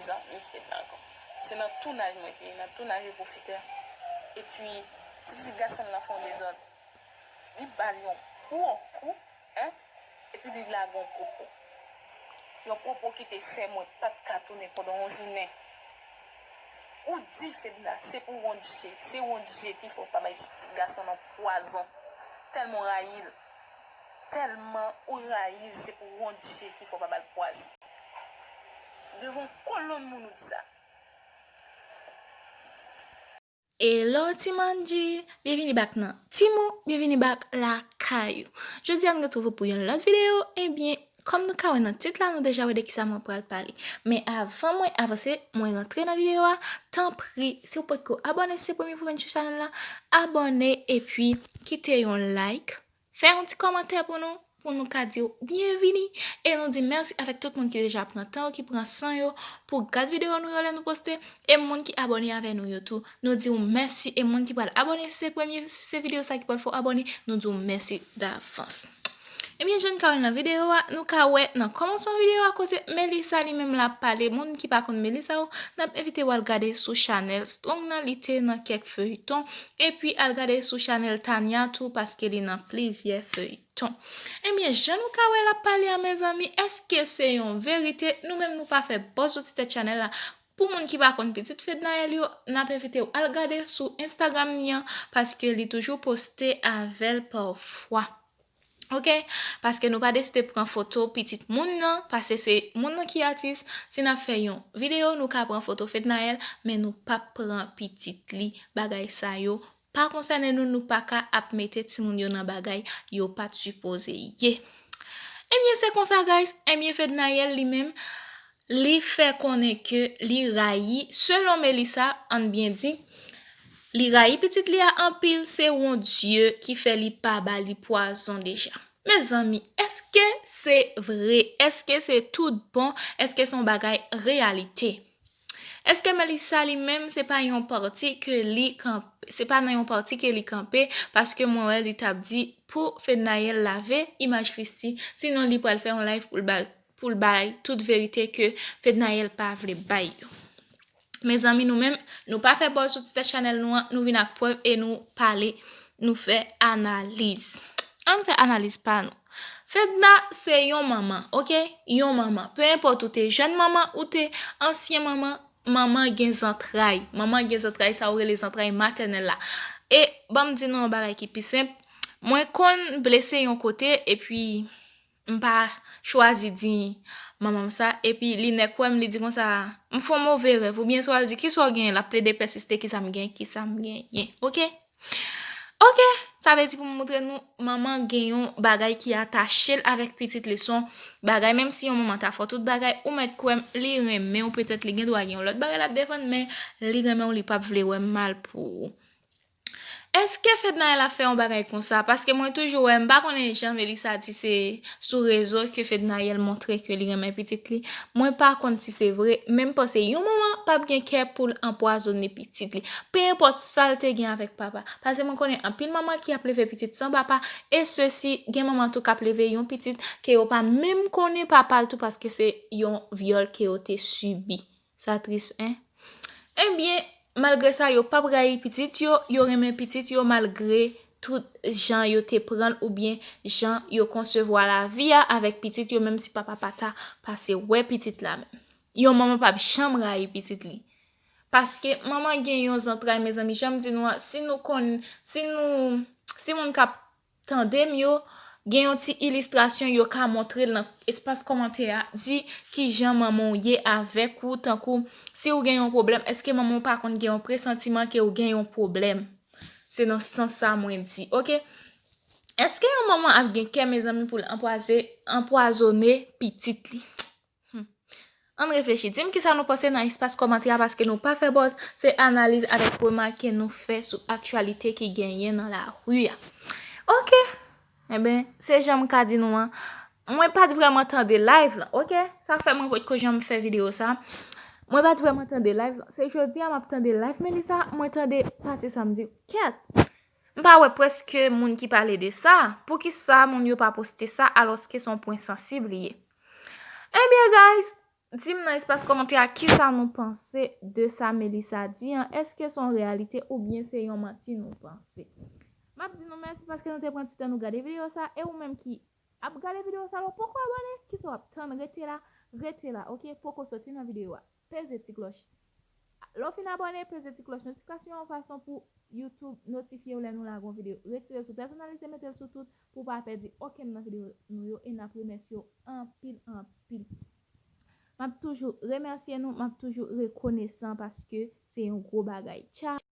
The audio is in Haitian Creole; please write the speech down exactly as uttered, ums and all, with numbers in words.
Zanmi Fedna ankò. Se nan tounaj mwen te ye, nan tounaj yo pwofitè. Epi, ti pitit gason l lan fè yon dezòd. Li ba l yon gwo kou, en? Epi li lage yon pwopo. Yon pwopo ki te fè mwen pa t ka tounen pandan yon jounen. Ou di Fedna, se pou Wondje, se Wondje ki fè w pa bay ti pitit gason nan pwazon. Tèlman w rayi l. Tèlman ou rayi l, se pou Wondje ki fè w pa ba l pwazon. Devan kolonn moun ou di sa. Hello Ti Mandji, byenvini bak nan Timo, byenvini bak lakay ou. Jodi a nou retwouve pou yon lòt videyo. Ebyen, kòm nou ka wè nan tit la, nou deja wè de kisa mwen pral pale. Men avan mwen avanse, mwen rantre nan videyo a, tanpri, si w potko abòne, si se premye fwa w vin sou chanèl la, abòne epi kite yon like. Fè yon ti kòmantè pou nou, pou nou ka di w byenvini. E nou di mèsi avèk tout moun ki deja pran tan yo, ki pran san yo pou gad videyo nou yo lè nou poste. E moun ki abòne avè nou yo tou, nou di w mèsi. E moun ki pral abòne, si se premye, si se videyo sa ki pral fè w abòne, nou di w mèsi davans. Ebyen, jan nou ka wè nan videyo a, nou ka wè nan kòmansman videyo a kote Melissa li menm l ap pale. Moun ki pa konn Melissa yo, n ap envite w al gade sou chanèl Strong nan, li te nan kèk feyton. Epi al gade sou chanèl Tania tou, paske li nan plizyè feyton. Ebyen, jan nou ka wè l ap pale a, mezanmi, èske se yon verite? Nou menm nou pa fè buzz sou ti tèt chanèl la. Pou moun ki pa konn pitit Fednaelle yo, n ap envite w al gade sou Instagram ni an, paske li toujou poste avè l pafwa. Oke? Paske nou pa deside pran foto pitit moun nan, paske se moun nan ki atis. Si n ap fè yon videyo, nou ka pran foto Fednaelle, men nou p ap pran pitit li. Bagay sa yo pa konsène nou, nou pa ka ap mete timoun yo nan bagay yo pa t sipoze ye. Ebyen, se konsa, guys. Ebyen, Fednaelle li menm, li fè konnen ke li rayi, selon Melissa, ann byen di, li rayi pitit li a anpil, se Wondye ki fè li pa ba li pwazon deja. Mezanmi, èske se vre? Èske se tout bon? Èske se yon bagay reyalite? Èske Melissa li menm se pa yon pati ke li kanpe, se pa nan yon pati ke li kanpe, paske mwen wè li t ap di pou Fednaelle lave imaj Christie, sinon li pral fè yon live pou l ba, pou l bay tout verite ke Fednaelle pa vle bay yo. Mezanmi, nou menm, nou pa fè buzz sou ti tèt chanèl nou an, nou vin ak prèv e nou pale, nou fè analiz. Ann fè analiz pa nou. Fedna se yon manman, oke? Yon manman. Pe enpòt ou te jèn manman, ou te ansyen manman, manman gen zantray. Manman gen zantray, sa ou rele zantray matènèl la. E ban m di nou yon bagay ki pi senp. Mwen konn blese yon kote, epi m pa chwazi di manman m sa. Epi li nèk wè m, li di konsa, m fè yon move rèv. Oubyen swa l di, kisa w genyen? L ap plede pèsiste, kisa m genyen, kisa m genyen. Oke? Oke, sa vle di pou m montre nou, manman gen yon bagay ki atache l avèk pitit li. Se yon bagay, menm si yon manman ta fè w tout bagay, ou mèt kwè m, li renmen w, petèt li gen dwa gen yon lòt bagay l ap defann, men li renmen w, li p ap vle wè mal pou ou. Èske Fednaelle ap fè yon bagay konsa? Paske mwen toujou wè, m pa konnen jan Melissa di se sou rezo ke Fednaelle montre ke li renmen pitit li. Mwen pa konn si se vre, men m panse yon manman p ap gen kè pou l anpwazone pitit li. Pe enpòt sa l te gen avèk papa. Paske mwen konnen anpil manman ki ap leve pitit san papa, e sesi, gen manman tou k ap leve yon pitit ke yo pa menm konnen papa l tou, paske se yon vyòl ke yo te sibi. Sa tris, en? Ebyen, malgre sa, yo p ap rayi pitit yo, yo renmen pitit yo malgre tout jan yo te pran l oubyen jan yo konsevwa lavi a avèk pitit yo, menm si papa pa ta pase wè pitit la menm. Yon manman p ap janm rayi pitit li. Paske manman gen yon zantray, mezanmi, jan m di nou an, si nou konn, si nou, si moun k ap tande m yo, gen yon ti ilistrasyon yo ka montre l nan espas kòmantè a, di kijan manman w ye avèk ou, tankou si w gen yon pwoblèm, èske manman w pa konn gen yon presantiman ke w gen yon pwoblèm? Se nan sans sa mwen di, oke? Èske yon manman ap gen kè, mezanmi, pou l anpwaze-, anpwazone pitit li? Hmm. Ann reflechi. Di m kisa nou panse nan espas kòmantè a, paske nou pa fè buzz, se analiz avèk remake nou fè sou aktyalite ki genyen nan lari a. Oke. Enben, se jan m ka di nou an. Mwen pa t vrèman tande live lan, oke? Sa fè mwen potko janm fè videyo sa. Mwen pa t vrèman tande live lan. Se jodi a m ap tande live Melissa, mwen tande pati sa m di, kèt. M pa wè prèske moun ki pale de sa. Poukisa moun yo pa poste sa alòske se yon pwen sansib li ye? Ebyen, guys, Di m nan espas kòmantè a kisa nou panse de sa Melissa di an. Èske se yon reyalite oubyen se yon manti nou panse? M ap di nou mèsi paske nou te pran ti tan nou gade videyo sa. E ou menm ki ap gade videyo sa, ou poko abòne, kisa w ap tann? Rete la, rete la, oke? Poko soti nan videyo a. Peze ti klòch. Lè w fin abòne, peze ti klòch notifikasyon an fason pou YouTube notifye w lè nou lage yon videyo. Retire l sou pèsonalize, mete l sou tout pou w pa pèdi okenn nan videyo nou yo. E n ap remèsye w anpil, anpil. M ap toujou remèsye nou, m ap toujou rekonesan paske se yon gwo bagay. Tchao!